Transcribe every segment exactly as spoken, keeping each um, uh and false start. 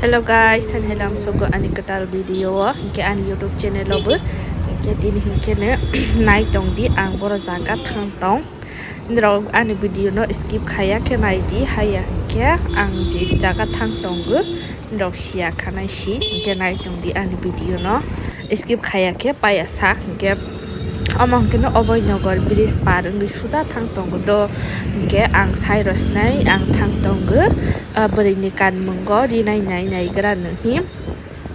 Hello guys, and hello, amsogo ani kwtal video o, hinkhe ani YouTube channel o bo, hinkhe tini hinkhe ne nai tong di ang boro jaga thang tong. Norok ani video no skip khaya khe nai di, haya hinkhe ang je jaga thang tongo, norok siya khanai si, hinkhe nai tong di ani video no skip khaya khe paya sak, hinkhe omo hinkhe no Abhainagar bridge par wngwi suja thang tongo do, hinkhe ang sai rw sinai ang thang tongo. Ah, bwrwini kanmungo rinai nai naigra nw hi.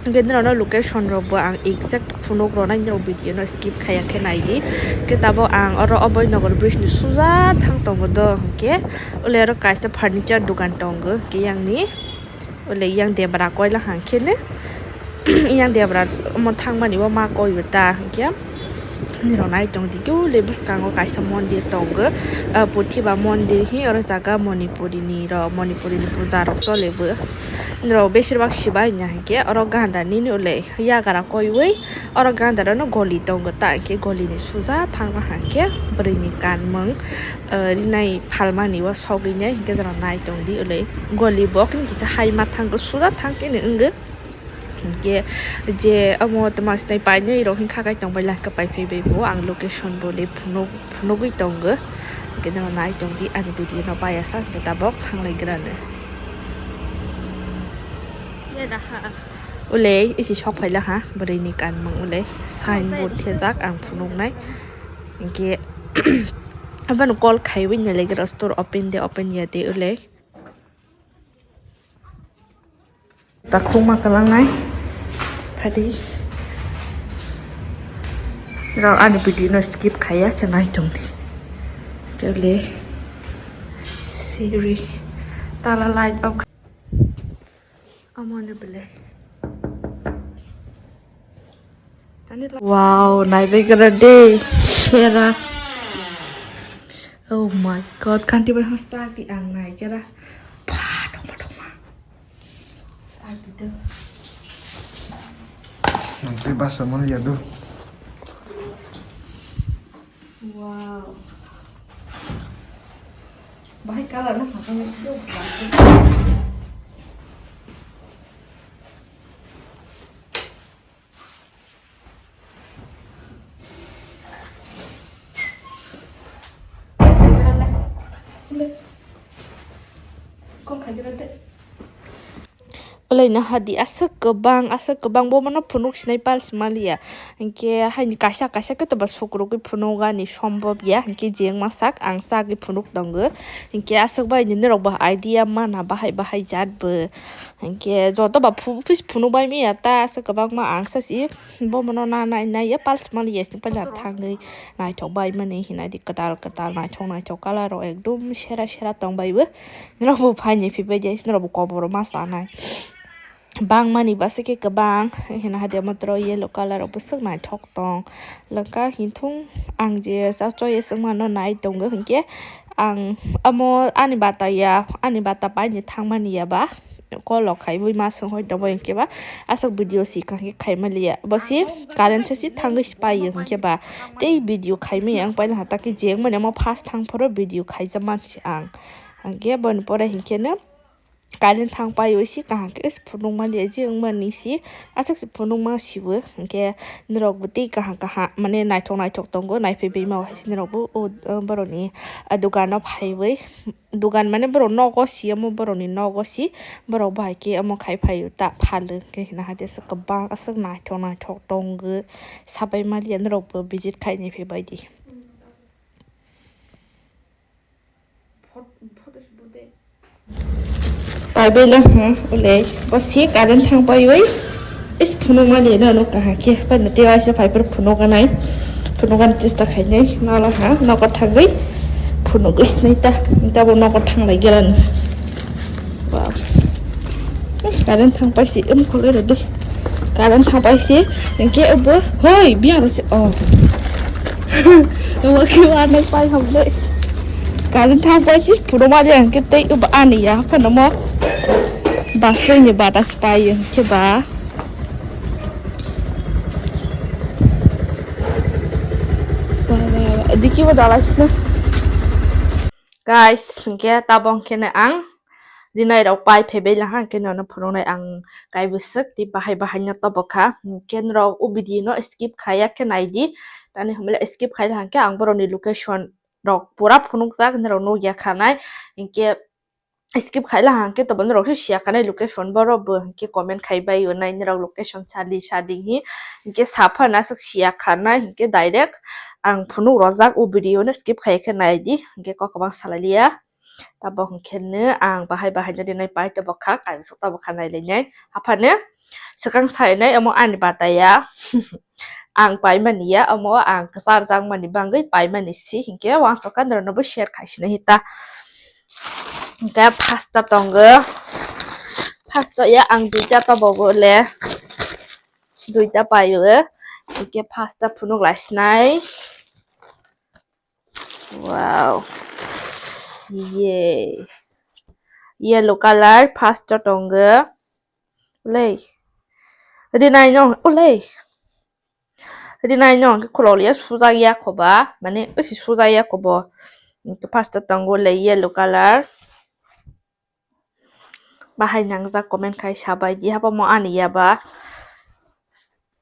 Hinkhe norokno location rokbo ang exact phunuk rwnai, norok video no skip khaya khe nai di. Hinkhe tabok ang oro Abhainagar bridge ni suja thang tongo do, hinkhe ule oro kaisa furniture dogan tongo, hinkhe yang ni ule yang debra koila hang khe ne. Yang debra omo thangmani bo ma koi bo ta, hinkhe nirok nai tong di khe ule bwskango kaisa mondir tongo, ah, Puthiba mondir hi oro jaga Manipuri ni rok, Manipuri ni puja rok chole bo. Norok besirbak sibai ya hinkhe oro ganda nini ule yagra koiwi oro ganda rok no goli tongo ta, hinkhe goli ni suja thangma hang khe bwrwi ni kanmung, ah, rinai phalmani o sogwi nai hinkhe norok nai tong di ule goli bo khe kisa hai ma thang suja thang khe wngwi. Hinkhe je omo tma sinai painai rok hinkha kai tongbai langkha, pai phaibai bo ang location bo le phunuk phunugwi tongo. Hinkhe norok nai tong di ani video no paya sak hinkhe tabok thanglai grano. Ule isi sok phai laha bwrwi ni kanmung ule sign board thejak ang phunuknai. Hinkhe abano call khaiwi nailaikhe store open de open ya de ule. Takhukma kwlangnai. Phadi. Rok ani video no skip khaiya khe nai tong di. Kele. Siri. Tala light off. Amoni bele. Wow, naibai gra de. Sera. Oh my God, kanti bai hos sak di ang nai kera. Pa, dongma, dongma. Sak di do. Nanti basa man ya do. Wow. Bahai color na hapa na sido. Ulaina hadi aswk kwbang, aswk kwbang bo mano phunuk sinai pals maliya. Hinkhe haini kaisa kaisa khe toba sukrugwi phunuk ani sombobya. Hinkhe jeng masak ang sagwi phunuk tongo. Hinkhe aswk bai nini rok bo idea mana bahai bahai jat bo. Hinkhe joto ba phu-, phis phunuk bai miya ta aswk kwbangma ang sasi bo mono na nai nai ya pals mali ya sini paina thangwi naithok bai mani hinai di kwtal kwtal naithok naithok colour rok ekdom sera sera tong bai bo. Norok bo phaini phibai di norok bo kobor ma sanai. Bang mani ba se khe kwbang hina hadi matro yellow colour rok bwswk naithok tong. Lwngkha hinthung ang je cha choice wngmano nai tongo hinkhe ang amo ani bata ya, ani bata paini thangmani ya ba. Kolok khai bui ma song hoi tongbai hinkhe ba aswk video si kha khe khai maliya. Bo si current se si thangwi si pai hinkhe ba tei video khai maya ang paina hata khe je wngmani amo first thang phoro video khaijak mansi ang. Hinkhe boni pore hinkhe no current thang pai oi si kaham khe phunuk maliya je wngmani si aswk se phunuk ma sibo hinkhe norok bo tei kaham kaham mane naithok naithok tongo naiphai bai ma hai si norok bo o borok ni dogano phaiwi. Dugan mane borok nogo si, omo borokni nogo si, borok bahai khe omo khai phaio ta phalo hwnkhe hina hai tesa kwbang aswk naithok naithok tongo sabai maliya norokbo visit khainai phaibaidi. Paibaila hmm ulai bo si current thang paiwi. Is phunukmani no nuk kaham khe, phano tei waisa phaiphuru phunuknai, phunukna chesta khainai, nalo ha nogo thangwi phunukwi sinai ta, tabo nogo thanglai gela no. Wow. Current thang paisi, um, khole rw de. Current thang paisi, hinkhe bo, hoi, biyang rw se, oh. Omo khe wanai pai hamle. Current thang paisi, phunukmani hinkhe tei ani ya phano mo. Basai ni bata se pai hinkhe ba. Diki bo dalai sino. Guys, hinkhe tabok hinkhe no ang rinai rok pai phaibai laha, hwnkhe nono phunuknai ang kaibwswk tei bahai bahai no tobo kha. Hwnkhe norok o video no skip khaiya khe naidi, tani hwnmale skip khai laha hwnkhe ang borokni location rok pura phunukjak norok nukya khanai, hwnkhe skip khai laha hwnkhe tobo norok se siya khanai location borok bo hwnkhe comment khai bai nai norok location sadi sadi hi, hwnkhe saphano aswk siya khanai hwnkhe direct ang phunuk rojak o video no skip khai khe naidi hwnkhe kok kwbang salai liya. Tabok hwnkhe no ang bahai bahai no rinai pai tabok kha, kaibwswk tabok kha nailainai. Haphano swkang sainai omo ani bataya. Ang paimani ya, omo ang kwcharjakmani bagwi paimani si, hwnkhe uansukha norokno bo share khaisinai hita. Hwnkhe pasta tongo. Pasta ya ang duita tobogo le. Duita paio. Hwnkhe pasta phunuk laisinai. Wow. Ye. Yellow color pasta tongo. Ulei. Rinai no, ulei. Rinai no hwnkhe khulokliya sujak ya khoba, mane usi sujak ya khobo. Hwnkhe pasta tongo le yellow color. Bahai nangjak comment khai sabai di, hapamo ani yaba.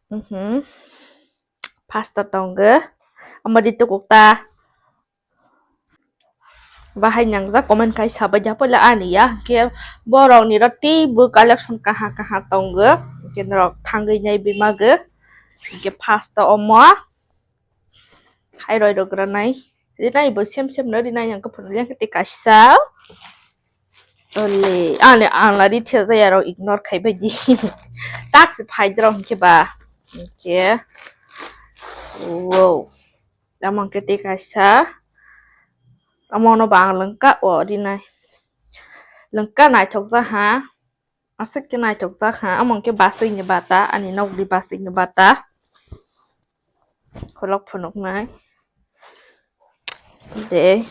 Mhm. Pasta tongo. Omo di tukuk ta. Bahai nangjak comment khai sabai di, hapoila ani ya. Hwnkhe borokni ro teibo collection kaha kaha tongo. Hwnkhe norok thangwi naiwi mago. Hwnkhe pasta omo. Khairoi rok ranai. Rinai bo sem sem no rinai ang khe phunukya khe tei kaisa. Ole, ani ang lari thajaya rok ignore khai bai di. Tak se phai drok hwnkhe ba. Hwnkhe. Wow. Tamo hwnkhe tei kaisa. Amo no ba ang lengka o rinai. Lengka naithok jak ha. Aswk khe naithok jak ha. Amo hwnkhe baswk ni bata, ani nokni baswk ni bata. Khulok phunuknai. Je.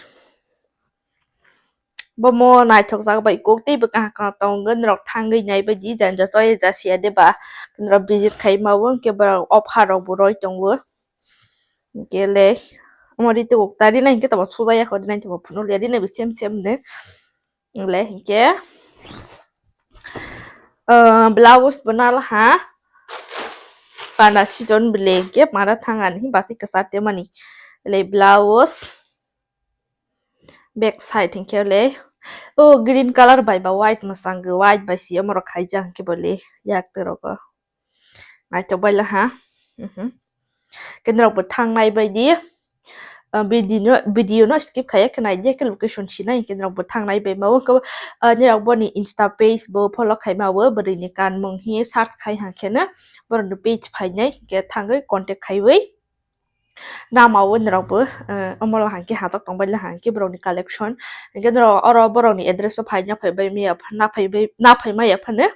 Bomo naithok jak bai kok teibo kaha kaha tongo, norok thangwi naibai di janja chaya jasiya de ba. Norok visit khai ma o, hwnkhe borok offer rok bo roi tongo. Hwnkhe le omo ri tukuk ta rinai hwnkhe tobo sujak ya kho, rinai tobo phunukliya, rinai bo sem sem de. Wng le hwnkhe, ah, blouse bo nal ha. Panda season bele hwnkhe mara thang ani basai kwchar te mani. Le blouse. Back side hwnkhe le. O green color bai ba white mwchang, white bai si omo rok khaijak hwnkhe bo le yak te rogo. Naithok bai laha. Mhm. Khe norok bo thangnai bai di. Ah, video no, video no skip khaiya khe nai di, khe location sinai khe norok bo thangnai bai ma o. Khe, ah, norok boni Insta page bo follow khai ma o, bwrwi ni kanmung hi search khai ha khe no borok ni page phainai, khe thangwi contact khaiwi. Nama o norok bo, eh, omo la hangke hajak tong bai la hangke borok ni collection. Hingke norok oro borok ni address o phai na phai bai maya pha-, na phai bai, na phai maya phano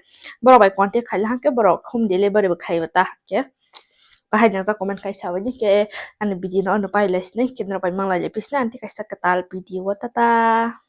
borok bai contact khai la hangke borok home delivery bo khai bo ta hingke. Bahai nang jak comment khai sa bai di hingke ani video no ano pai lai sini hingke norok bai mang lai le pisna anti kaisa kwtal video o tata.